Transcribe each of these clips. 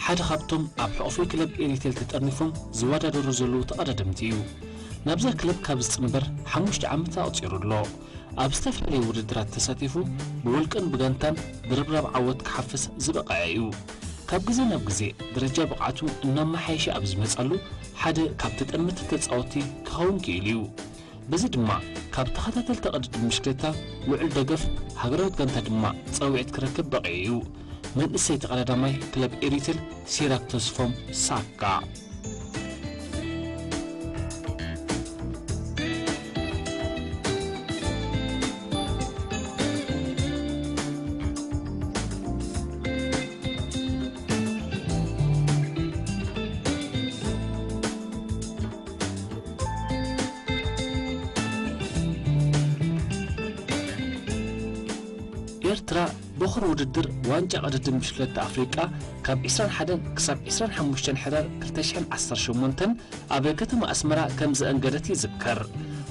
ሓደ ካብቶም ኣብ ሕቑፊ ክለብ ኤሪቴል ተጠርኒፎም ዝወዳደሩ ዘለዉ ተቐዳደምቲ እዩ። ናብዛ ክለብ ካብ ዝጽንበር ሓሙሽተ ዓመት ኣቑጺሩ ኣሎ። ኣብ ዝተፈላለዩ ውድድራት ተሳቲፉ ብውልቅን ብጋንታን ብርብራብ ዓወት ክሓፍስ ዝበቕዐ እዩ። ካብ ግዜ ናብ ግዜ ደረጃ ብቕዓቱ እናመሓየሸ ኣብ ዝመጻሉ ሓደ ካብ ተጠመቲ ተጻወትቲ ክኸውን ክኢሉ እዩ። በዚ ድማ ካብ ተኸታተልቲ ቅድድም ብሽክለታ ልዑል ደገፍ፣ ሃገራዊት ጋንታ ድማ ጻውዒት ክረክብ በቒዑ እዩ። መንእሰይ ተቐዳዳማይ ክለብ ኤሪቴል ሲራክ ተስፎም ሳካ። ኤርትራ ቦኽሪ ውድድር ዋንጫ ቅድድም ብሽክለታ ኣፍሪቃ ካብ ዕስራን ሓደን ክሳብ ዕስራን ሓሙሽተን ሕዳር ክልተ ሽሕን ዓሰርተ ሸሞንተን ኣብ ከተማ ኣስመራ ከም ዘአንገደት ይዝከር።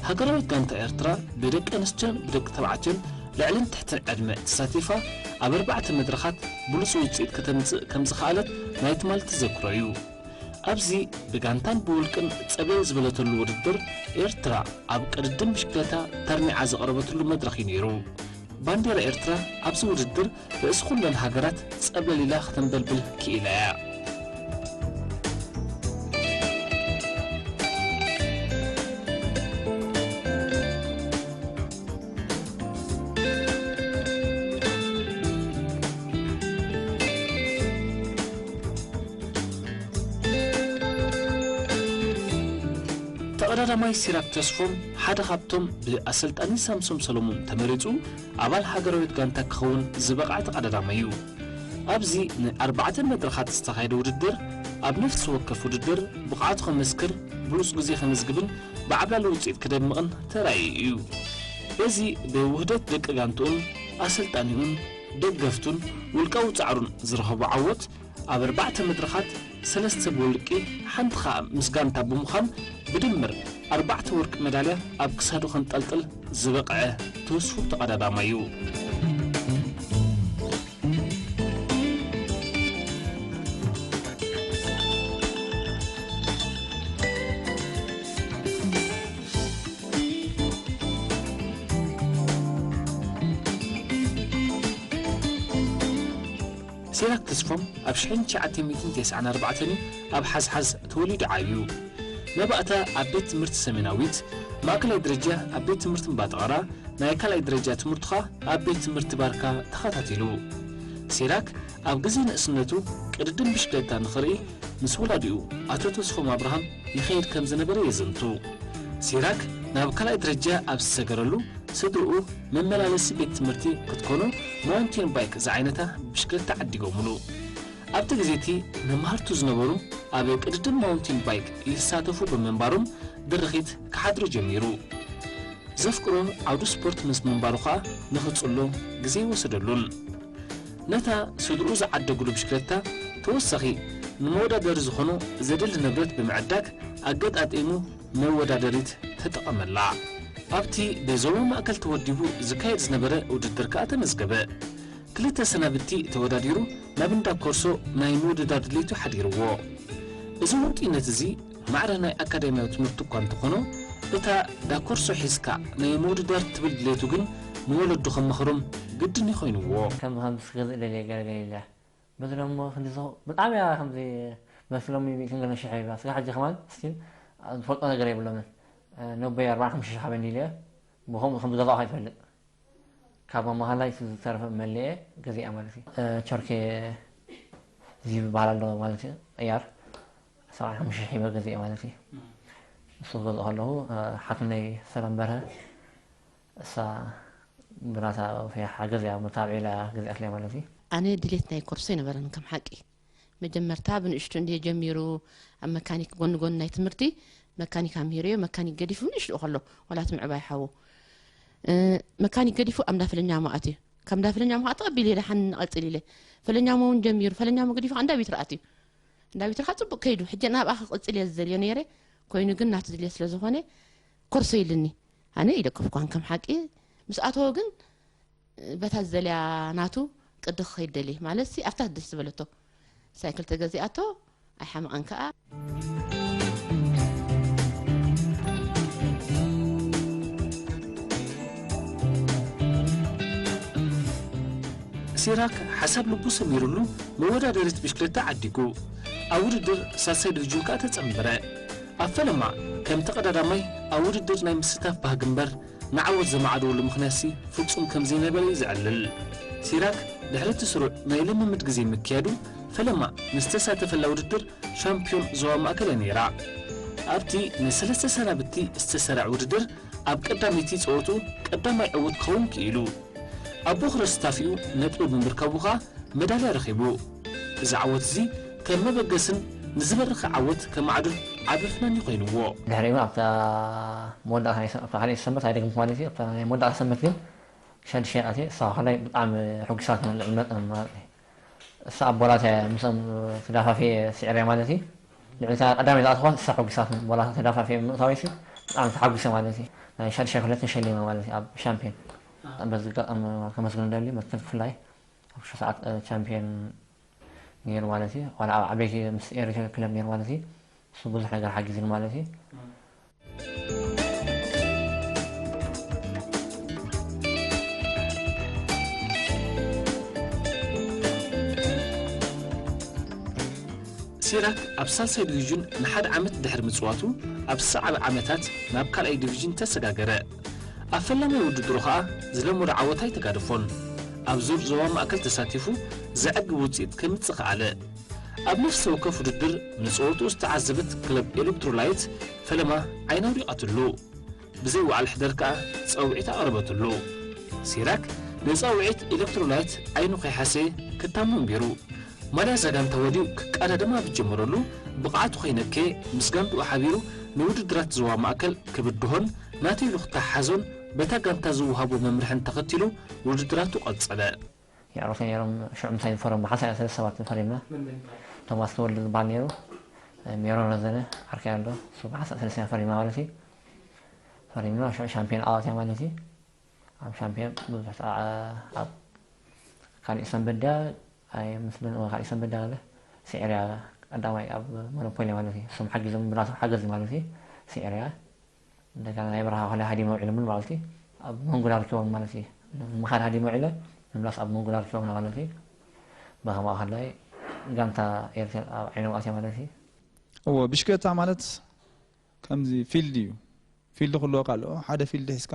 ሃገራዊት ጋንታ ኤርትራ ብደቂ ኣንስትዮን ብደቂ ተባዕትዮን ልዕልን ትሕትን ዕድመ ተሳቲፋ ኣብ ኣርባዕተ መድረኻት ብሉጽ ውጽኢት ከተምጽእ ከም ዝኸኣለት ናይ ትማሊ ተዘክሮ እዩ። ኣብዚ ብጋንታን ብውልቅን ጸብለል ዝበለተሉ ውድድር፣ ኤርትራ ኣብ ቅድድም ብሽክለታ ተርኒዓ ዘቕረበትሉ መድረኽ እዩ ነይሩ። ባንዴራ ኤርትራ ኣብዚ ውድድር ርእሲ ኩለን ሃገራት ጸብለል ኢላ ከተንበልብል ክኢላ እያ። ተቐዳዳማይ ሲራክ ተስፎም ሓደ ካብቶም ብኣሰልጣኒ ሳምሶም ሰሎሞን ተመሪጹ ኣባል ሃገራዊት ጋንታ ክኸውን ዝበቕዐ ተቐዳዳማይ እዩ። ኣብዚ ንኣርባዕተ መድረኻት ዝተኻየደ ውድድር፣ ኣብ ነፍሲ ወከፍ ውድድር ብቕዓቱ ከመስክር፣ ብሉጽ ግዜ ከመዝግብን ብዓብላሊ ውጽኢት ክደምቕን ተራእዩ እዩ። በዚ ብውህደት ደቂ ጋንትኡን ኣሰልጣኒኡን ደገፍቱን ውልቃዊ ጻዕሩን ዝረኸቦ ዓወት፣ ኣብ ኣርባዕተ መድረኻት ሰለስተ ብውልቂ፣ ሓንቲ ኸኣ ምስ ጋንታ ብምዃን ብድምር ኣርባዕተ ወርቂ መዳልያ ኣብ ክሳዱ ከንጠልጥል ዝበቕዐ ትስፉው ተቐዳዳማይ እዩ። ሲራክ ተስፎም ኣብ ሽሕን ትሽዓተ ሚእትን ተስዓን ኣርባዕተን ኣብ ሓዝሓዝ ተወሊዱ ዓብዩ። መባእታ ኣብ ቤት ትምህርቲ ሰሜናዊት፣ ማእከላይ ደረጃ ኣብ ቤት ትምህርቲ እምባጠቐራ፣ ናይ ካልኣይ ደረጃ ትምህርቱ ኸኣ ኣብ ቤት ትምህርቲ ባርካ ተኸታቲሉ። ሲራክ ኣብ ግዜ ንእስነቱ ቅድድም ብሽክለታ ንኽርኢ ምስ ወላዲኡ ኣቶ ተስፎም ኣብርሃም ይኸይድ ከም ዝነበረ የዘንቱ። ሲራክ ናብ ካልኣይ ደረጃ ኣብ ዝሰገረሉ፣ ስድርኡ መመላለሲ ቤት ትምህርቲ ክትኮኖ ማውንቴን ባይክ ዝዓይነታ ብሽክለታ ዓዲጎምሉ። ኣብቲ ግዜ እቲ መማህርቱ ዝነበሩ ኣብ ቅድድም ማውንቴን ባይክ ይሳተፉ ብምንባሮም ድርኺት ክሓድሮ ጀሚሩ። ዘፍቅሮ ዓውዲ ስፖርት ምስ ምንባሩ ኸኣ ንኽጽሎ ግዜ ኣይወሰደሉን። ነታ ስድርኡ ዝዓደጉሉ ብሽክለታ ተወሳኺ ንመወዳደሪ ዝኾኖ ዘድሊ ንብረት ብምዕዳግ ኣገጣጢሙ መወዳደሪት ተጠቐመላ። ኣብቲ ብዞባ ማእከል ተወዲቡ ዝካየድ ዝነበረ ውድድር ከኣ ተመዝገበ። ክልተ ሰናብቲ ተወዳዲሩ ናብ እንዳ ኮርሶ ናይ ምውድዳር ድሌቱ ሓዲርዎ። እዚ ውንጥይነት እዚ ማዕረ ናይ ኣካዳሚያዊ ትምህርቲ እኳ እንተኾኖ፣ እታ ዳኮርሶ ሒዝካ ናይ ምውድዳር ትብል ድሌቱ ግን ንወለዱ ከማኽሮም ግድን እዩ ኮይንዎ። ከም ሃምስ ክገዝእ ደልየ ገለ ገለ ኢለ። በዚ ደሞ ክንዲ ዝኸ-፣ ብጣዕሚ እያ ከምዚ መስሎሚ ሚእትን ገለ ሽሕ እያ። ስጋ ሕጂ ከማን ስቲል ዝፈልጦ ነገር የብሎምን። እ፣ ነቦይ ኣርባዓን ሓሙሽተ ሽሕ ሃበኒ ኢለ ብኸምኡ ከም ዝገዛእኹ ኣይፈልጥ። ካብ መመሃላይ እቲ ዝተረፈ መሊኤ ገዚኣ ማለት እዩ። እ፣ ቸርኬ እዚ ዝበሃል ኣሎ ማለት እዩ። ቅያር ሰብዓን ሓሙሽተ ሽሕ ሂበ ገዚአ ማለት እዩ። እሱ ክገዝኦ ከለኹ፣ እ፣ ሓትነይ ሰላም በርሀ፣ እሳ ብናታ ፍያ ሓገዝ እያ፣ መታብዒላ ገዚኣትለይ ማለት እዩ። ኣነ ድሌት ናይ ኮርሶ ኣይነበረን ከም ሓቂ። መጀመርታ ብንእሽቱ እንድየ ጀሚሩ፣ ኣብ መካኒክ ጎኒ ጎኒ ናይ ትምህርቲ መካኒክ ኣምሂረዮ፣ መካኒክ ገዲፉ ብንእሽቱ ከሎ፣ ዋላ እቲ ምዕባይ ሓዉ። እ፣ መካኒክ ገዲፉ ኣብ እንዳ ፈለኛ መኣት እዩ። ካብ እንዳ ፈለኛ መኣት ተቐቢለ ደሓን ቀጽል ኢለ። ፈለኛ መውን ጀሚሩ፣ ፈለኛ መገዲፉ እንዳ ቢትሪ ኣትዩ። እንዳ ቢትሪ ኸኣ ጽቡቕ ከይዱ። ሕጂ ናብኣ ክቕጽል እየ ዝደልዮ ነይረ። ኮይኑ ግን ናቱ ድልየት ስለ ዝኾነ ኮርሶ ኢልኒ። ኣነ ኢደኮፍኳን ከም ሓቂ ምስ ኣተወ ግን በታ ዝደልያ ናቱ ቅዲ ክኸይድ ደልየ። ማለትሲ ኣብታ ደስ ዝበለቶ። ሳይክል ተገዚኣቶ ኣይሓመቐን ከኣ። ሲራክ ሓሳብ ልቡ ሰሚሩሉ መወዳደሪት ብሽክለታ ዓዲጉ ኣብ ውድድር ሳልሳይ ዲቪዥን ከኣ ተጸንበረ። ኣብ ፈለማ ከም ተቐዳዳማይ ኣብ ውድድር ናይ ምስታፍ ባህጊ እምበር ንዓወት ዘማዕደወሉ ምኽንያትሲ ፍጹም ከም ዘይነበረ እዩ ዘዕልል። ሲራክ ድሕሪ እቲ ስሩዕ ናይ ልምምድ ግዜ ምክያዱ ፈለማ ንዝተሳተፈላ ውድድር ሻምፒዮን ዞባ ማእከል እያ ነይራ። ኣብቲ ንሰለስተ ሰናብቲ ዝተሰርዐ ውድድር ኣብ ቀዳመይቲ ጸወትኡ ቀዳማይ ዕዉት ክኸውን ክኢሉ። ኣብ ቦኽረ ስታፊኡ ነጥቢ ብምርካቡ ኸኣ መዳልያ ረኺቡ። እዚ ዓወት እዚ ከም መበገስን ንዝበረኸ ዓወት ከማዕብል ዓቢ ፍናን እዩ ኮይንዎ። ድሕሪኡ ኣብታ መወዳእታ ናይ ሰ- ኣብታ ካልኣይቲ ሰንበት ኣይደገምኩ ማለት እዩ። ኣብታ ናይ መወዳእታ ሰንበት ግን ሸድሻይ ኣትየ። እሳ ከላይ ብጣዕሚ ሕጉሳት ልዕሊ መጠን ማለት እዩ። እሳ ኣቦላት እያ ምስኦም ተዳፋፊየ ስዒረያ ማለት እዩ። ልዕሊ እታ ቀዳማይ ዝኣተኹዋ እሳ ሕጉሳት ቦላታ ተዳፋፊየ ብምእታወይሲ ብጣዕሚ ተሓጒሰ ማለት እዩ። ናይ ሸድሻይ ክለ ተሸሊመ ማለት እዩ ኣብ ሻምፒዮን። በዚ ኣጋጣሚ ከመስግኖ ደሊ መትከል ክፍላይ ኣብ ሽዑ ሰዓት ቻምፒዮን ነይሩ ማለት እዩ። ዋላ ኣብ ዓበይቲ ምስ ኤሪትሪያ ክለብ ነይሩ ማለት እዩ። እሱ ብዙሕ ነገር ሓጊዙኒ ማለት እዩ። ሲራክ ኣብ ሳልሳይ ዲቪዥን ንሓደ ዓመት ድሕሪ ምጽዋቱ ኣብ ዝሰዓበ ዓመታት ናብ ካልኣይ ዲቪዥን ተሰጋገረ። ኣብ ፈላማይ ውድድሩ ኸኣ ዝለመዶ ዓወት ኣይተጋደፎን። ኣብ ዙር ዞባ ማእከል ተሳቲፉ ዘዕግብ ውጽኢት ከምጽእ ከኣለ። ኣብ ነፍሲ ወከፍ ውድድር ንጸወትኡ ዝተዓዘበት ክለብ ኤለክትሮላይት ፈለማ ዓይና ኣውዲቓትሉ። ብዘይ ወዓል ሕደር ከኣ ጻውዒት ኣቕረበትሉ። ሲራክ ንጻውዒት ኤለክትሮላይት ዓይኑ ከይሓሰየ ክታሞ ኣንቢሩ። ማልያ እዛ ጋንታ ወድዩ ክቀዳደም ኣብ ዝጀመረሉ ብቕዓቱ ከይነከየ ምስ ጋንትኡ ሓቢሩ ንውድድራት ዞባ ማእከል ክብድሆን ናተይ ኢሉ ክተሓሓዞን በታ ጋንታ ዝወሃቦ መምርሕን ተኸቲሉ ውድድራቱ ቀጸለ። የዕሩኽቲ ነይሮም። ሽዑ ምሳይ ዝፈረሙ ብሓንሳእ ኢና ሰለስተ ሰባት ፈሪምና። ቶማስ ተወልደ ዝበሃል ነይሩ፣ ሜሮን ረዘነ ዓርከይ ኣሎ፣ እሱ ብሓንሳእ ሰለስተ ኢና ፈሪምና ማለት እዩ። ፈሪምና ሽዑ ሻምፒዮን ኣዋትያ ማለት እዩ። ኣብ ሻምፒዮን ብዙሕ ሰዓ ኣብ ካሊእ ሰንበት ድያ ኣይመስልን፣ እወ ካሊእ ሰንበት ድያ ገለ ስዒርያ ቀዳማይ ኣብ ሞኖፖልያ ማለት እዩ። እሶም ሓጊዞም ብናቶም ሓገዝ ማለት እዩ ስዒርያ። እንደገና ናይ በረኻ ኮላይ ሃዲሞ ውዒሎም እውን ማለት እዩ ኣብ መንጎና ረኪቦም ማለት እዩ። ንምኻድ ሃዲሞ ውዒለ ምምላስ ኣብ መንጎና ረኪቦምና ማለት እዩ። ብኸምኣ ከላይ ጋንታ ኤርትራ ኣብ ዓይኖም ኣትያ ማለት እዩ። እዎ ብሽክለታ ማለት ከምዚ ፊልድ እዩ። ፊልድ ክህልወካ ኣለዎ። ሓደ ፊልድ ሒዝካ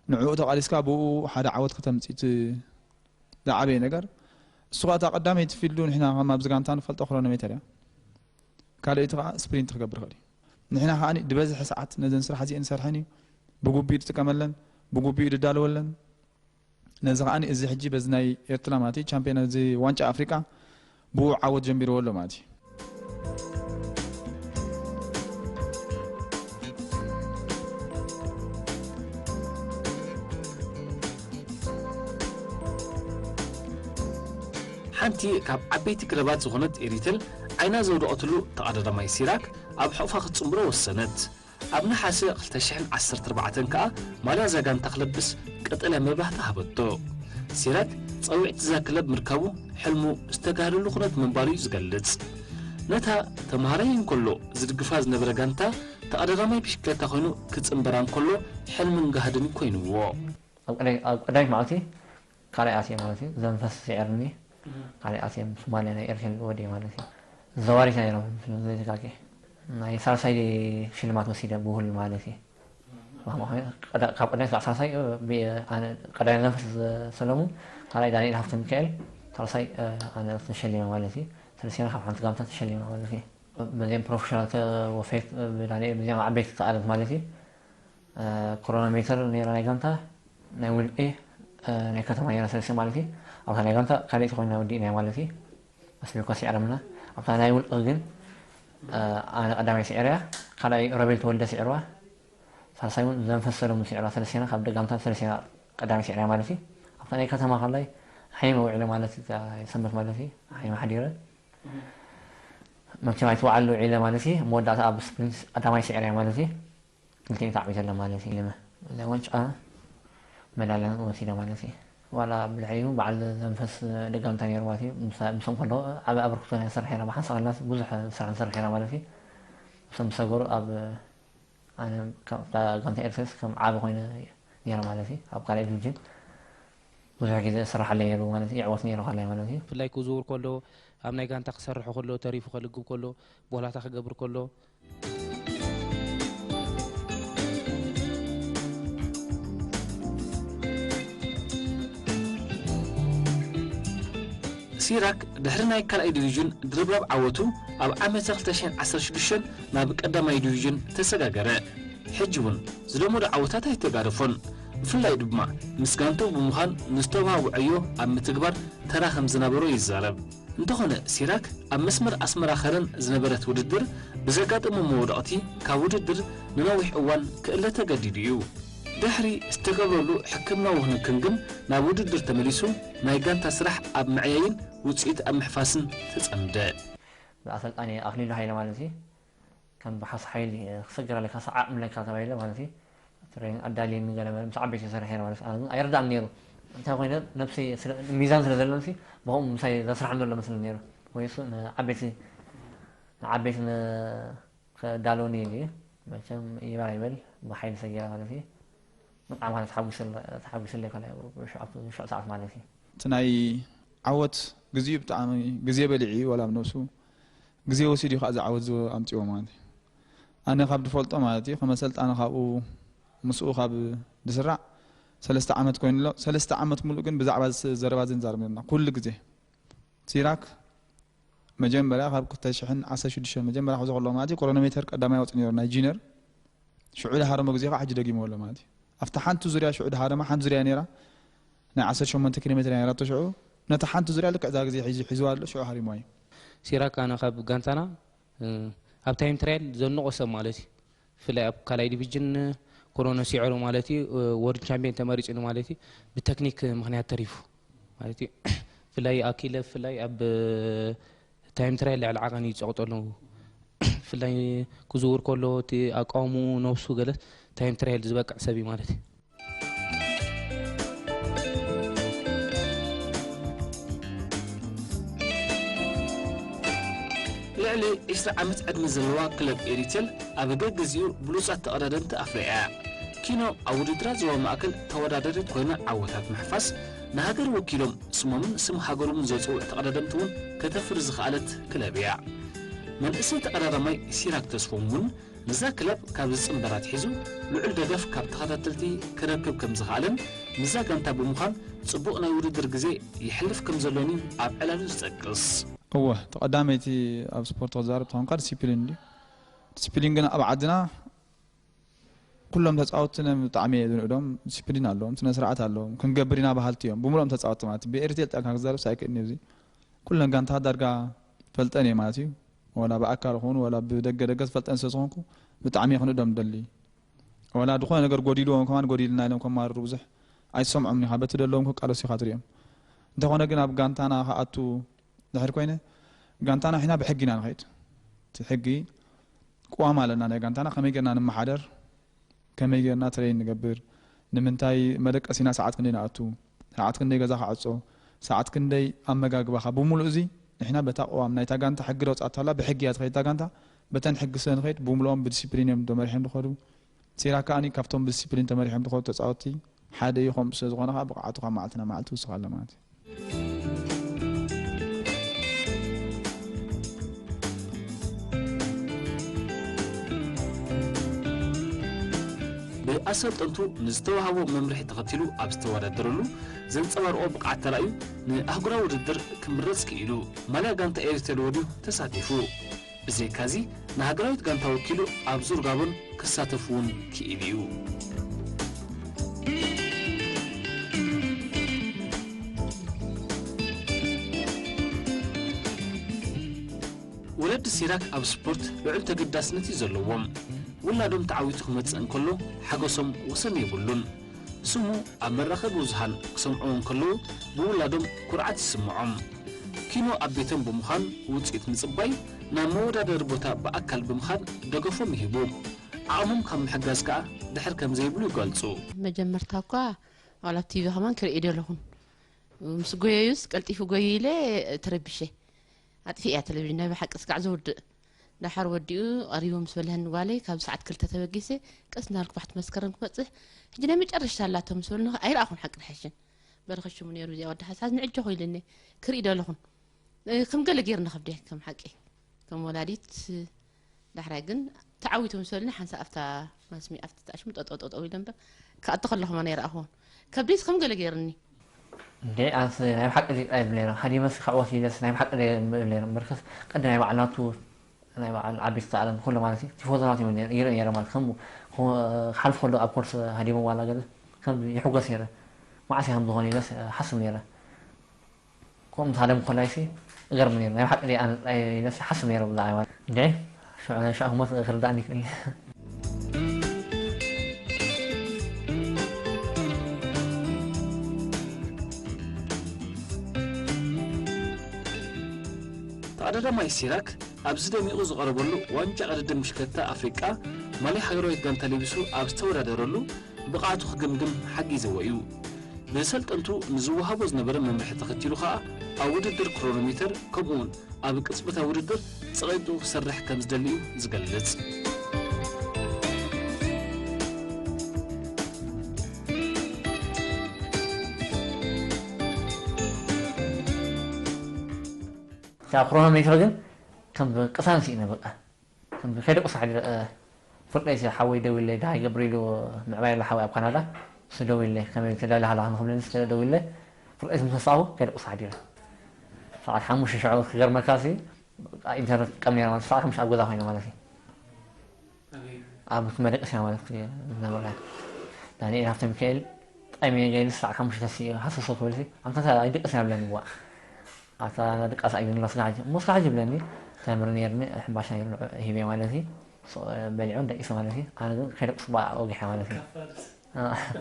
ንዕኡ ተቓሊስካ ብኡ ሓደ ዓወት ከተምፅእ እቲ ዝዓበየ ነገር። እሱ ከዓ እታ ቀዳመይቲ ፊልዱ ንሕና ከም ኣብዚ ጋንታ ንፈልጦ ክሮኖሜተር እያ። ካልኣይቲ ከዓ ስፕሪንት ክገብር ይኽእል እዩ። ንሕና ከዓ ድበዝሒ ሰዓት ነዘን ስራሕ እዚአን ንሰርሐን እዩ። ብግቡእ ድጥቀመለን፣ ብግቡእ ድዳለወለን። ነዚ ከዓ እዚ ሕጂ በዚ ናይ ኤርትራ ማለት እዩ ቻምፒዮን እዚ ዋንጫ ኣፍሪቃ ብኡ ዓወት ጀሚርዎ ኣሎ ማለት እዩ። ሓንቲ ካብ ዓበይቲ ክለባት ዝኾነት ኤሪተል ዓይና ዘውደቐትሉ ተቐዳዳማይ ሲራክ ኣብ ሕቑፋ ክትጽንብሮ ወሰነት። ኣብ ነሓሰ ክልተ ሽሕን ዓሰርተ ኣርባዕተን ከኣ ማልያ እዛ ጋንታ ክለብስ ቀጠልያ መብራህቲ ሃበቶ። ሲራክ ጻውዒት እዛ ክለብ ምርካቡ ሕልሙ ዝተጋህደሉ ኩነት ምንባሩ እዩ ዝገልጽ። ነታ ተመሃራይ እንከሎ ዝድግፋ ዝነበረ ጋንታ ተቐዳዳማይ ብሽክለታ ኮይኑ ክጽንበራ እንከሎ ሕልምን ጋህድን ኮይንዎ። ኣብ ቀዳይ- ኣብ ቀዳሚት መዓልቲ ካልኣይ ኣትየ ማለት እዩ። ዘንፈስ ስዒርኒ ካልኣይ ኣትየ ምስ ማልያ ናይ ኤርትራ ወዲየ ማለት እዩ። ዘዋሪት ነይሮም ዘይተጋጌ ናይ ሳልሳይ ሽልማት ወሲደ ብውህል ማለት እዩ። ካብ ቀዳይ ክሳዕ ሳልሳይ ቀዳይ ዘንፈስ ዝሰለሙ ካልኣይ ዳንኤል ሃፍተ ሚካኤል ሳልሳይ ኣነ ተሸሊመ ማለት እዩ። ሰለስቴና ካብ ሓንቲ ጋንታ ተሸሊምና ማለት እዩ። በዚኦም ፕሮፌሽናል ተወፈየት ብዳንኤል በዚኦም ዓበይቲ ተኣለት ማለት እዩ። ክሮኖሜተር ነይራ ናይ ጋንታ ናይ ውልቂ ናይ ከተማ ነይራ ሰለስተ ማለት እዩ። ኣብታ ናይ ጋንታ ካልኣይቲ ኮይና ወዲእናያ ማለት እዩ። ኣስቢልኳ ስዒሮምና ኣብታ ናይ ውልቂ ግን ኣነ ቀዳማይ ስዒረያ ካልኣይ ሮቤል ተወልደ ስዒርዋ ሳልሳይ እውን ዘንፈስ ሰለሙን ስዒርዋ ሰለስቴና ካብ ጋንታ ሰለስቴና ቀዳማይ ስዒረያ ማለት እዩ። ኣብታ ናይ ከተማ ካልኣይ ሓይመ ውዒለ ማለት እዩ። ሰንበት ማለት እዩ ሓይመ ሓዲረ መቸም ኣይትወዓሉ ውዒለ ማለት እዩ። መወዳእታ ኣብ ስፕሪንት ቀዳማይ ስዒረያ ማለት እዩ። ክልቲኤን ተዓዊተ ኣሎ ማለት እዩ። ናይ ዋንጫ መዳልያ ወሲደ ማለት እዩ። ዋላ ብድሕሪኡ በዓል ዘንፈስ ደጋምታ ነይሩ ማለት እዩ። ምስ- ምስኦም ከለዉ ዓቢ ኣበርክቶ ናይ ሰርሕ ኢና ብሓንሳእ ከለናስ ብዙሕ ስራሕ ንሰርሕ ኢና ማለት እዩ። ምስኦም ዝሰገሩ ኣብ ኣነ ካብ እታ ጋንታ ኤርትራስ ከም ዓቢ ኮይነ ነይረ ማለት እዩ። ኣብ ካልኣይ ዲቪዥን ብዙሕ ግዜ እስርሓለይ ነይሩ ማለት እዩ። ይዕወት ነይሩ ካልኣይ ማለት እዩ። ብፍላይ ክዝውር ከሎ፣ ኣብ ናይ ጋንታ ክሰርሕ ከሎ፣ ተሪፉ ከልግብ ከሎ፣ ቦላታ ክገብር ከሎ፣ ሲራክ ድሕሪ ናይ ካልኣይ ዲቪዥን ድርብራብ ዓወቱ ኣብ ዓመተ ክልተ ሽሕን ዓሰርተ ሽዱሽተን ናብ ቀዳማይ ዲቪዥን ተሰጋገረ። ሕጂ እውን ዝለመዶ ዓወታት ኣይተጋደፎን። ብፍላይ ድማ ምስ ጋንትኡ ብምዃን ንዝተዋህቦ ዕዮ ኣብ ምትግባር ተራ ከም ዝነበሮ ይዛረብ። እንተኾነ ሲራክ ኣብ መስመር ኣስመራ ከረን ዝነበረት ውድድር ብዘጋጠሞ መውደቕቲ ካብ ውድድር ንነዊሕ እዋን ክእለ ተገዲዱ እዩ። ድሕሪ ዝተገብረሉ ሕክምናዊ ክንክን ግን ናብ ውድድር ተመሊሱ ናይ ጋንታ ስራሕ ኣብ ምዕያይን ውፅኢት ኣብ ምሕፋስን ተፀምደ። ብኣሰልጣኒ ኣኽሊሉ ሃይለ ማለት እዩ። ከም ብሓስ ሓይሊ ክሰግር ኣለካ፣ ሰዓቕ ምለካ ተባሂለ ማለት እዩ። ትሬኒንግ ኣዳልየኒ ገለ መለ ምስ ዓበይቲ ይሰርሕ ነይረ ማለት እዩ። ኣነ ግን ኣይርዳእን ነይሩ። እንታይ ኮይነ ነብሰይ ስለ- ሚዛን ስለ ዘለንሲ ብኸምኡ ምሳይ ዘስርሓኒ ዘሎ መስለኒ ነይሩ። ወይ እሱ ንዓበይቲ ንዓበይቲ ን- ከዳልወኒ ኢሉ እዩ። መቸም ይበል ኣይበል ብሓይሊ ሰጊረ ማለት እዩ። ብጣዕሚ ከኣ ተሓጒሰለ- ተሓጒሰለይ ከኣ ሽዑ ኣብቲ- ሽዑ ሰዓት ማለት እዩ። እቲ ናይ ዓወት ግዜኡ ብጣዕሚ ግዜ በሊዑ እዩ ዋላ ኣብ ነብሱ ግዜ ወሲዱ እዩ ከዓ እዚ ዓወት እዚ ኣምፅዎ ማለት እዩ። ኣነ ካብ ዝፈልጦ ማለት እዩ ከም ኣሰልጣኒ ካብኡ ምስኡ ካብ ዝስራዕ ሰለስተ ዓመት ኮይኑ ኣሎ። ሰለስተ ዓመት ሙሉእ ግን ብዛዕባ እዚ ዘረባ እዚ ንዛረብ ነርና ኩሉ ግዜ። ሲራክ መጀመርያ ካብ ክልተ ሽሕን ዓሰርተ ሽዱሽተን መጀመርያ ክብዞ ከለኹ ማለት እዩ ክሮኖሜተር ቀዳማይ ኣውፅእ ነይሩ ናይ ጂነር ሽዑ ዝሃረሞ ግዜ ከዓ ሕጂ ደጊሞ ኣሎ ማለት እዩ ኣብታ ሓንቲ ዙርያ ሽዑ ዝሃረማ ሓንቲ ዙርያ ነይራ ናይ ዓሰርተ ሸሞንተ ኪሎ ሜትር ነይራቶ ሽዑ ነታ ሓንቲ ዙርያ ልክዕ እዛ ግዜ ሒዙ ሒዝዋ ኣሎ ሽዑ ሃሪሞ እዩ ሲራክ ኣነ ካብ ጋንታና ኣብ ታይም ትራያል ዘንቆ ሰብ ማለት እዩ ብፍላይ ኣብ ካልኣይ ዲቪጅን ኮሮና ሲዕሩ ማለት እዩ ወርልድ ቻምፒየን ተመሪፅሉ ማለት እዩ ብተክኒክ ምክንያት ተሪፉ ማለት እዩ ብፍላይ ኣኪለ ብፍላይ ኣብ ታይም ትራያል ልዕሊ ዓቐን እዩ ዝፀቕጠሉ ብፍላይ ክዝውር ከሎ እቲ ኣቃውምኡ ነብሱ ገለ ታይም ትራያል ዝበቅዕ ሰብ እዩ ማለት እዩ ልዕሊ ዕስራ ዓመት ዕድመ ዘለዋ ክለብ ኤሪቴል ኣብ ገግዜኡ ብሉጻት ተቐዳደምቲ ኣፍርያ እያ። ኪኖ ኣብ ውድድራት ዞባ ማእከል ተወዳዳሪት ኮይና ዓወታት ምሕፋስ፣ ንሃገር ወኪሎም ስሞምን ስም ሃገሮምን ዘጽውዑ ተቐዳደምቲ እውን ከተፍሪ ዝኸኣለት ክለብ እያ። መንእሰይ ተቐዳዳማይ ሲራክ ተስፎም እውን ንዛ ክለብ ካብ ዝጽንበር ኣትሒዙ ልዑል ደገፍ ካብ ተኸታተልቲ ክረክብ ከም ዝኸኣለን ምስዛ ጋንታ ብምዃን ጽቡቕ ናይ ውድድር ግዜ የሕልፍ ከም ዘሎን እዩ ኣብ ዕላሉ ዝጠቅስ። እወ፣ እቲ ቀዳመይቲ ኣብ ስፖርት ክዛረብ ተኾንካ ዲሲፕሊን እንድዩ። ዲሲፕሊን ግን ኣብ ዓድና ኩሎም ተጻወትቲ ብጣዕሚ እየ ዝንእዶም። ዲሲፕሊን ኣለዎም፣ ስነ ስርዓት ኣለዎም፣ ክንገብር ኢና በሃልቲ እዮም። ብምሉኦም ተጻወትቲ ማለት እዩ። ብኤሪትሬ ልጠልካ ክዛረብ ኣይክእልን እዩ። እዚ ኩለን ጋንታ ዳርጋ ፈልጠን እየ ማለት እዩ። ወላ ብኣካል ኹን ወላ ብደገ ደገ ዝፈልጠን ስለ ዝኾንኩ ብጣዕሚ እየ ክንእዶም ደሊ። ወላ ዝኾነ ነገር ጎዲልዎም ከማን ጎዲልና ኢሎም ከማርሩ ብዙሕ ኣይሰምዖም ኢኻ በቲ ደለዎም ክቃለሱ ኢኻ ትሪኦም። እንተኾነ ግን ኣብ ጋንታና ክኣቱ ድሕር ኮይነ ጋንታና ሒና ብሕጊ ኢና ንኸይድ። እቲ ሕጊ ቅዋም ኣለና ናይ ጋንታና ከመይ ጌርና ንመሓደር ከመይ ጌርና ትሬን ንገብር ንምንታይ መደቀሲና ሰዓት ክንደይ ንኣቱ ሰዓት ክንደይ ገዛ ክዓጾ ሰዓት ክንደይ ኣመጋግባኻ ብምሉእ እዚ ንሕና በታ ቅዋም ናይታ ጋንታ ሕጊ ረውጻእታላ ብሕጊ እያ ትኸይድ እታ ጋንታ በተን ሕጊ ስለ ንኸይድ ብምሉኦም ብዲሲፕሊን እዮም ተመሪሖም ዝኸዱ ሲራክ ከኣ ካብቶም ብዲሲፕሊን ተመሪሖም ዝኸዱ ተጻወትቲ ሓደ እዩ ከምኡ ስለ ዝኾነ ከኣ ብቕዓቱ ካብ መዓልቲ ናብ መዓልቲ ይውስኽ ኣሎ ማለት እዩ። ብኣሰልጠንቱ ንዝተዋህቦ መምርሒ ተኸቲሉ ኣብ ዝተወዳደረሉ ዘንጸባርቖ ብቕዓት ተራእዩ ንኣህጉራዊ ውድድር ክምረጽ ክኢሉ ማልያ ጋንታ ኤሪትሬል ወድዩ ተሳቲፉ። ብዘይካዚ ንሃገራዊት ጋንታ ወኪሉ ኣብ ዙር ጋቦን ክሳተፍ እውን ክኢሉ እዩ። ወለዲ ሲራክ ኣብ ስፖርት ልዑል ተገዳስነት እዩ ዘለዎም። ውላዶም ተዓዊቱ ክመጽእ እንከሎ ሓጎሶም ወሰን የብሉን። ስሙ ኣብ መራኸቢ ብዙሃን ክሰምዕዎ እንከለዉ ብውላዶም ኩርዓት ይስምዖም። ኪኖ ኣብ ቤቶም ብምዃን ውፅኢት ምፅባይ ናብ መወዳደሪ ቦታ ብኣካል ብምኻድ ደገፎም ይህቡ። ዓቕሞም ካብ ምሕጋዝ ከዓ ድሕር ከም ዘይብሉ ይገልፁ። መጀመርታ እኳ ዋላ ኣብ ቲቪ ከማን ክርኢ ደለኹን ምስ ጎየዩስ ቀልጢፉ ጎዩ ኢለ ተረቢሸ። ኣጥፊእ እያ ቴሌቪዥን፣ ናይ ብሓቂ ስጋዕ ዝውድእ። ደሓር ወዲኡ ቀሪቡ ምስ በልሀኒ ጓለይ፣ ካብ ሰዓት ክልተ ተበጊሰ ቀስ እናበልኩ ባሕቲ መስከረም ክበጽሕ፣ ሕጂ ናይ መጨረሽታ ኣላቶ ምስ በሉኒ፣ ኣይረኣኹን ሓቂ ድሓሽን። በረኸ ሽሙ ነይሩ እዚኣ ወዲ ሓሳስ ንዕጆ ኮይልኒ ክርኢ ደለኹን። እ፣ ከም ገለ ገይርና ከብደ ከም ሓቂ፣ ከም ወላዲት። ዳሕራይ ግን ተዓዊቱ ምስ በሉኒ ሓንሳእ ኣብታ ማስሚ ኣብቲ ተኣሽሙ ጠጠው ጠጠው ኢለ እምበር ክኣቱ ከለኹ ማን ኣይረኣኹን። ከብደይስ ከም ገለ ገይርኒ። እንዴ ኣንስ ናይ ብሓቂ ሊቃ ይብል ነይረ። ሃዲመስ ክዕወት ኢለስ ናይ ብሓቂ ደ ይብል ነይረ። እምበርከስ ቀዲ ናይ በዓል ናቱ ናይ በዓል ዓበይቲ ዓለም ኩሉ ማለት እዩ። ቲፎዞ ናቱ ይብል ነይረ። ይርኢ ነይረ ማለት ከም ክሓልፍ ከሎ ኣብ ኮርስ ሃዲሞ ዋላ ገለ ከም ይሕጎስ ነይረ። መዓስ ከም ዝኾነ ኢለስ ሓስብ ነይረ። ከምኡ ምስ ሃደም ኮላይሲ እገርም ነይሩ። ናይ ብሓቂ ደይ ኣነ ጥራይ ኢለስ ሓስብ ነይረ ብዛዕባ ማለት። እንዴ ሽዑ ናይ ሽዑ ህሞት ክርዳእኒ ይኽእል። ተቐዳዳማይ ሲራክ ኣብዚ ደሚቑ ዝቐረበሉ ዋንጫ ቅድድም ብሽክለታ ኣፍሪቃ ማልያ ሃገራዊት ጋንታ ለቢሱ ኣብ ዝተወዳደረሉ ብቕዓቱ ክግምግም ሓጊዝዎ እዩ። ብሰልጠንቱ ንዝወሃቦ ዝነበረ መምርሒ ተኸቲሉ ከኣ ኣብ ውድድር ክሮኖሜተር ከምኡ'ውን ኣብ ቅጽበታዊ ውድድር ጸቒጡ ክሰርሕ ከም ዝደሊ እዩ ዝገልጽ። እታ ክሮኖሜትሮ ግን ከም ቅሳን ስኢነ በቃ። ከም ከይደቁስ ሓዲረ፣ እ፣ ፍርቀይሲ ሓወይ ደዊለ ደሃይ ገብሪሉ ምዕባይ ኣሎ ሓወይ ኣብ ካናዳ። እሱ ደዊለ ከመይ ተዳሊ ሃላ ክንክብለኒ ስለ ደዊለ ፍርቀይሲ ምስ ወሳኹ ከይደቁስ ሓዲረ። ሰዓት ሓሙሽተ ሽዑ ክገርመካ ሲ በቃ ኢንተርነት ቀሚረ ማለት ሰዓት ሓሙሽተ ኣብ ገዛ ኮይነ ማለት እዩ። ኣብ መደቀስያ ማለት ዝነበረ ዳንኤል ሃብተ ሚካኤል ጠሚየ ገይሉ ሰዓት ሓሙሽተ ሲ ሃሰሶ ክብል ሲ ኣንታ ኣይደቀስን ኣብለኒ ዋ ኣታ ድቃስ ኣይብን መስጋሕ እሞ መስጋሕ ይብለኒ። ተምር ነርኒ ሕምባሻ ነርኒ ሂቤ ማለት እዩ። በሊዑ ደቂሱ ማለት እዩ። ኣነ ግን ከይደቅስ ባ ወጊሐ ማለት እዩ።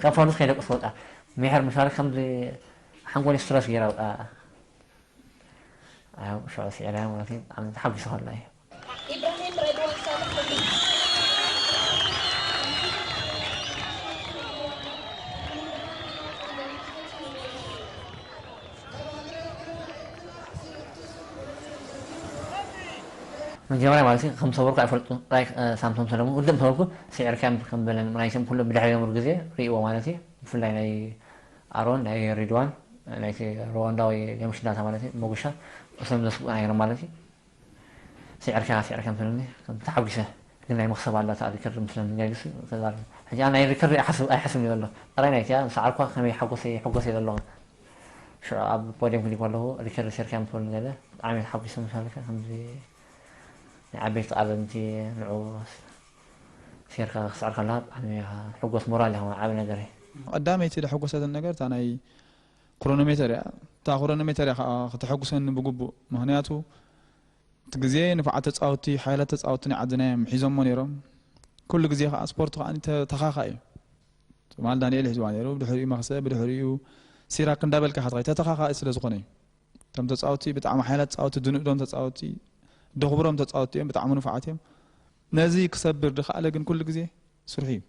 ካብ ፋኑስ ከይደቅስ በቃ ሚሕር ምሻል ከምዚ ሓንጎል ስትረስ ገይራ በቃ ሽዑ ስዒረ ማለት እዩ። ብጣዕሚ ተሓጒሰ ከላ እዩ። ኢብራሂም ረድዋን ሳልሕ መጀመርያ ማለት እዩ ከም ሰበርኩ ኣይፈልጡ ጥራይ ሳምሶም ሰለሙን ውድእ ምስ በልኩ ስዒርካዮም ከም በለን ምናይቶም ኩሉ ብድሕሪ ዘምሩ ግዜ ርእይዎ ማለት እዩ። ብፍላይ ናይ ኣሮን ናይ ሪድዋን ናይቲ ሩዋንዳዊ የምሽዳታ ማለት እዩ መጉሻ እሶም ዘስብቁ ነይሮም ማለት እዩ። ስዒርካ ስዒርካ ምስለኒ ከም ተሓጒሰ ግን ናይ መኽሰብ ኣላ እታ ሪከርድ ምስለኒ ገሊሱ ተዛረበ። ሕጂ ኣነ ናይ ሪከርድ ኣይሓስብ ኣይሓስብ እዩ ዘሎ ጥራይ ናይቲኣ ሰዓርኳ ከመይ ሓጎሰ ይሕጎስ እየ ዘለኹ። ሽዑ ኣብ ፖድየም ክዲ ከለኹ ሪከርድ ሴርካ ምስ በሉኒ ገለ ብጣዕሚ ተሓጒሰ ምሳልካ ከምዚ ናይ ዓበይቲ ቃለምቲ ንዑ ሴርካ ክስዕር ከለኻ ብጣዕሚ ኢኻ ሕጎስ ሞራል ኢኻ ዓቢ ነገር እዩ። ቀዳመይቲ ዘሐጎሰትን ነገር እታ ናይ ክሮኖሜተር እያ። እታ ክሮኖሜተር እያ ከዓ ክተሐጉሰኒ ብግቡእ ምኽንያቱ እቲ ግዜ ንፉዓት ተጻወትቲ ሓያላት ተጻወትቲ ናይ ዓድና እዮም ሒዞሞ ነይሮም። ኩሉ ግዜ ከዓ ስፖርት ከዓ ተኻኻኢ እዩ። ትማል ዳንኤል ሒዝዋ ነይሩ፣ ብድሕሪኡ መኽሰ፣ ብድሕሪኡ ሲራክ እንዳበልካ ኢኻ ትኸይድ፣ ተተኻኻኢ ስለ ዝኾነ እዩ። እቶም ተጻወትቲ ብጣዕሚ ሓያላት ተጻወትቲ፣ ዝንእዶም ተጻወትቲ፣ ደኽብሮም ተጻወትቲ እዮም፣ ብጣዕሚ ንፉዓት እዮም። ነዚ ክሰብር ዝኸኣለ ግን ኩሉ ግዜ ስርሑ እዩ።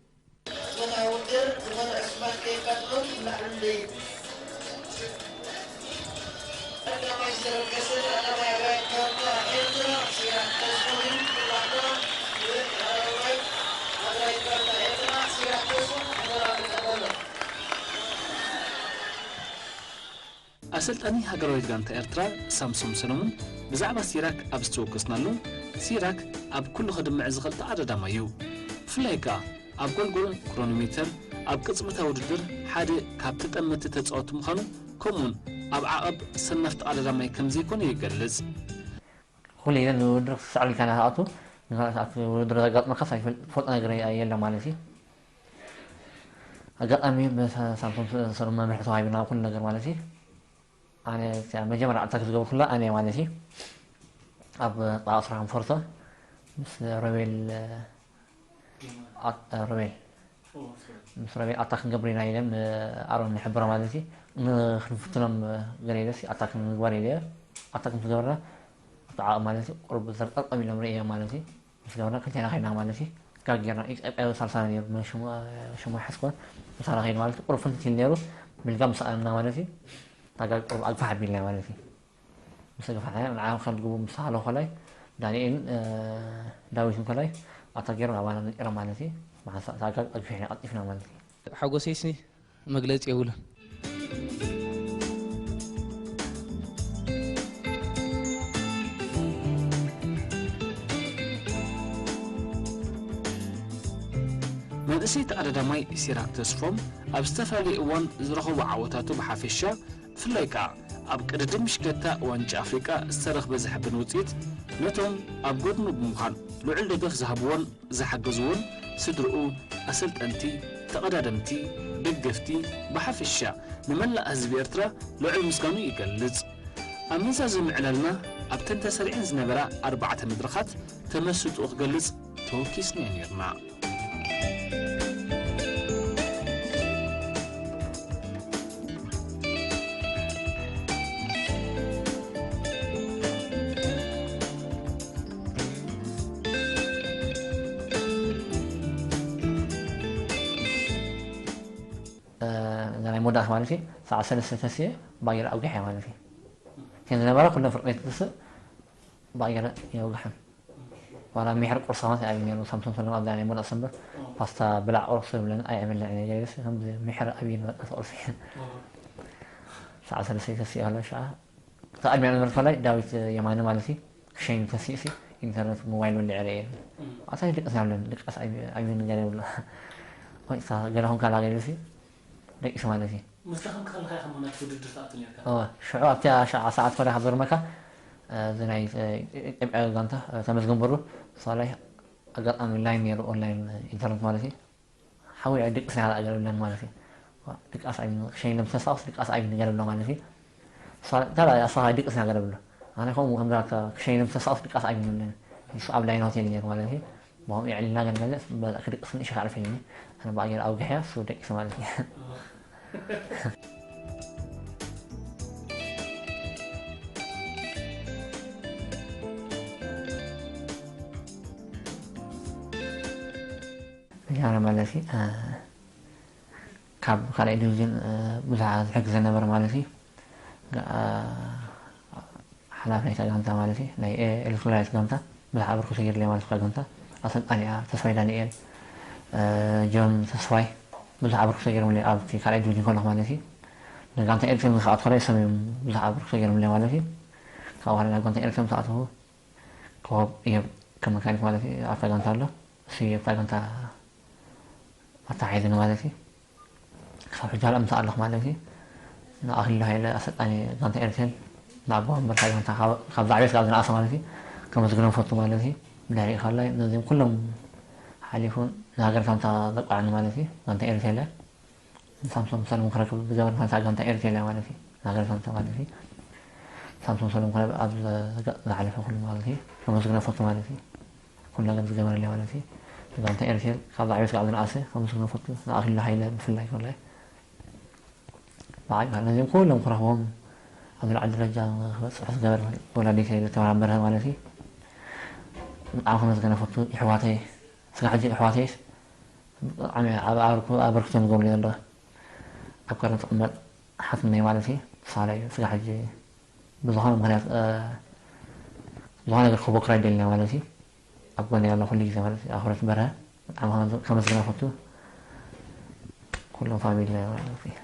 ኣሰልጣኒ ሃገራዊት ጋንታ ኤርትራ ሳምሶም ሰለሙን ብዛዕባ ሲራክ ኣብ ዝተወከስናሉ፣ ሲራክ ኣብ ኩሉ ከድምዕ ዝኽእል ተቐዳዳማይ እዩ። ብፍላይ ከኣ ኣብ ጎልጎል ክሮኖሜተር ኣብ ቅጽበታዊ ውድድር ሓደ ካብ ተጠመትቲ ተጻወትቲ ምዃኑ ከምኡውን ኣብ ዓቐብ ሰናፍ ተቐዳዳማይ ከም ዘይኮነ ይገልጽ። ኩሉ ግዜ ንውድድር ክትስዕር ኢልካ ኢና ትኣቱ፣ ንኻልእ ሰዓት ውድድር ዘጋጥመካስ ኣይትፈልጥ፣ ትፈልጦ ነገር የለን ማለት እዩ። ኣጋጣሚ ብሳምሶም ሰለሙን መምርሒ ተዋሂቡና ኩሉ ነገር ማለት እዩ። ኣነ እቲኣ መጀመርያ ኣታክ ዝገበርኩላ ኣነ ማለት እዩ ኣብ ጣቕ ስራሕን ፎርቶ ምስ ሮቤል ሮቤል ምስ ሮቤል ኣታክ ክንገብር ኢና ኢለ ኣሮን ንሕብሮ ማለት እዩ ንክንፍትኖም ገለ ኢለስ ኣታክ ምግባር ኢለ ኣታክ ምስ ገበርና ኣብቲ ዓቕ ማለት እዩ ቁሩብ ዘርጠርጠም ኢሎም ርእዮም ማለት እዩ ምስ ገበርና ክልቴና ከይድና ማለት እዩ ጋግ ጌርና ኢትዮጵያዊ ሳልሳና ነይሩ ሽሙ ኣይሓስኮን ምሳና ከይድ ማለት ቁሩብ ፍንትት ኢሉ ነይሩ ምልጋ ምስ ኣለና ማለት እዩ ታጋ ቁሩብ ኣግፋሕ ኣቢልና ማለት እዩ። ምስ ኣግፋሕ ንዓ ከም ግቡ ምስ ሃሎ ከላይ ዳንኤልን ዳዊትን ከላይ ኣታ ገይሮም ኣባና ነጢሮም ማለት እዩ። ብሓንሳእ ታጋ ኣግፊሕና ቀልጢፍና ማለት እዩ። ሓጎሰይሲ መግለፂ የብሉን። መንእሰይ ተቐዳዳማይ ሲራክ ተስፎም ኣብ ዝተፈላለየ እዋን ዝረኸቦ ዓወታቱ ብሓፈሻ ብፍላይ ከኣ ኣብ ቅድድም ብሽክለታ ዋንጫ ኣፍሪቃ ዝተረኽበ ዘሕብን ውፅኢት ነቶም ኣብ ጎድኑ ብምዃን ልዑል ደገፍ ዝሃብዎን ዝሓገዝዎን ስድርኡ፣ ኣሰልጠንቲ፣ ተቐዳደምቲ፣ ደገፍቲ፣ ብሓፈሻ ንመላእ ህዝቢ ኤርትራ ልዑል ምስጋኑ ይገልጽ። ኣብ መዛዘሚ ዕላልና ኣብተን ተሰሪዐን ዝነበራ ኣርባዕተ መድረኻት ተመስጥኡ ክገልጽ ተወኪስናዮ ኔርና። እዛ ናይ መወዳእታ ማለት እዩ ሰዓት ሰለስተ ተሲኤ ብኣየር ኣውጊሐ ማለት እዩ። እተን ዝነበራ ኩለን ፍርቂ ክትስእ ብኣየር የውግሐን። ዋላ ሚሕር ቁርሲ ከማስ ኣይኣብይ ነይሩ ሳምሶም ሰለማ ኣብዛ ናይ መወዳእታ ሰንበት ፓስታ ብላዕ ቁርሲ ብለን ኣይኣበልዕን እየ ገይሩስ ከምዚ ሚሕር ኣብይ በቃ ቁርሲ ሰዓት ሰለስተ ተሲኤ ከሎ ሸዓ ተቐድሚያ ዝነበረት ከላይ ዳዊት የማነ ማለት እዩ ክሸይን ተሲእሲ ኢንተርነት ሞባይል ወሊዐ ርኤ ኣሳይ ድቅስ ናብለን ድቃስ ኣይብን ገለ ብሎ ወይ እሳ ገለ ኹን ካላ ገይሩ ሲ ደቂሱ ማለት እዩ ምስዳኸም ከለኻ ኢኻ ሞናት ውድድር ትኣቱ ነርካ እወ ሽዑ ኣብቲ ሸዓ ሰዓት ኮዳ ካብ ዘርመካ እዚ ናይ ኢትዮጵያ ጋንታ ተመስገን በሩ ሳላይ ኣጋጣሚ ላይን ነይሩ ኦንላይን ኢንተርነት ማለት እዩ ሓወይ ድቅስ ናይ ኣገለብለን ማለት እዩ ድቃስ ኣይብን ክሸይን ለምሰሳውስ ድቃስ ኣይብን ገለብሎ ማለት እዩ ታዲያ ኣስፋ ድቅስ ናይ ገለብሎ ኣነ ከምኡ ከምዛ ክሸይን ለምሰሳውስ ድቃስ ኣይብን ንሱ ኣብ ላይን ሆቴል ነይሩ ማለት እዩ ብኸምኡ የዕሊልና ገለ ገለ ክድቅስ ንእሽካ ኣልፈ ኣነ ብኣየር ኣውግሕያ እሱ ደቂሱ ማለት እዩ ጃራ ማለት እዩ ካብ ካልኣይ ዲቪዥን ብዙሕ ዝሕግዘ ነበረ ማለት እዩ ሓላፊ ናይታ ጋንታ ማለት እዩ ናይ ኤሌክትሮላይት ጋንታ ብዙሕ ኣበርክቶ ገይሩለይ ማለት እታ ጋንታ ኣሰልጣኒኣ ተስፋይ ዳንኤል ጆን ተስፋይ ብዙሕ ኣበርክቶ ገይሮምለይ ኣብቲ ካልኣይ ዲቪዥን ከለኹ ማለት እዩ ንጋንታ ኤርትራ ዝኸኣት ከላይ ሰም እዮም ብዙሕ ኣበርክቶ ገይሮምለይ ማለት እዩ ካብ በኋላ ናብ ጋንታ ኤርትራ ምስ ኣተኹ ኮብ እየ ከም መካኒክ ማለት እዩ ኣብታ ጋንታ ኣሎ እሱ እየ ኣብታ ጋንታ ኣተሓሒዝኒ ማለት እዩ ክሳብ ሕጂ ሃልኣ ምሳእ ኣለኹ ማለት እዩ ንኣኽሊሉ ሃይለ ኣሰልጣኒ ጋንታ ኤርቴል ንኣቦ ወንበር እታ ጋንታ ካብ ዛዕቤት ካብ ዝነኣሰ ማለት እዩ ከመስግኖም ፈቱ ማለት እዩ ብድሕሪኡ ካላይ ነዚም ኩሎም ሓሊፉ ንሃገር ሳንታ ዘቋዕኒ ማለት እዩ ጋንታ ኤርቴል እያ ንሳምሶም ሰለሙን ክረክብ ዝገበርካ ንሳ ጋንታ ኤርቴል እያ ማለት እዩ ንሃገር ሳንታ ማለት እዩ ሳምሶም ሰለሙን ክረብ ኣብ ዝሓለፈ ኩሉ ማለት እዩ ከመስግኖ ፈቱ ማለት እዩ ኩሉ ነገር ዝገበረለይ ማለት እዩ ንጋንታ ኤርቴል ካብ ዛዕቤት ካብ ዝነኣሰ ከመስግኖ ፈቱ ንኣኽሊሉ ሃይለ ብፍላይ ኮላይ ብዓይ ነዚኦም ኩሎም ክረኽቦም ኣብ ዝለዓለ ደረጃ ክበፅሑ ዝገበረ ወላዲተይ ዝተባበረ ማለት እዩ ብጣዕሚ ከመስግነ ፈቱ ይሕዋተይ ስጋ ሕጂ ይሕዋተይስ ብጣዕሚ ኣብ ኣበርክቶም ዝገብሩ ዘለዉ ኣብ ቀርኒ ትቕመጥ ሓትነይ ማለት እዩ ሳላ እዩ ስጋ ሕጂ ብዝኾነ ምክንያት ዝኾነ ነገር ክቦክራ ይደልና ማለት እዩ ኣብ ጎኒ ያለ ኩሉ ግዜ ማለት እዩ ኣኽብረት በርሀ ብጣዕሚ ከመስግና ፈቱ ኩሎም ፋሚሊ ማለት እዩ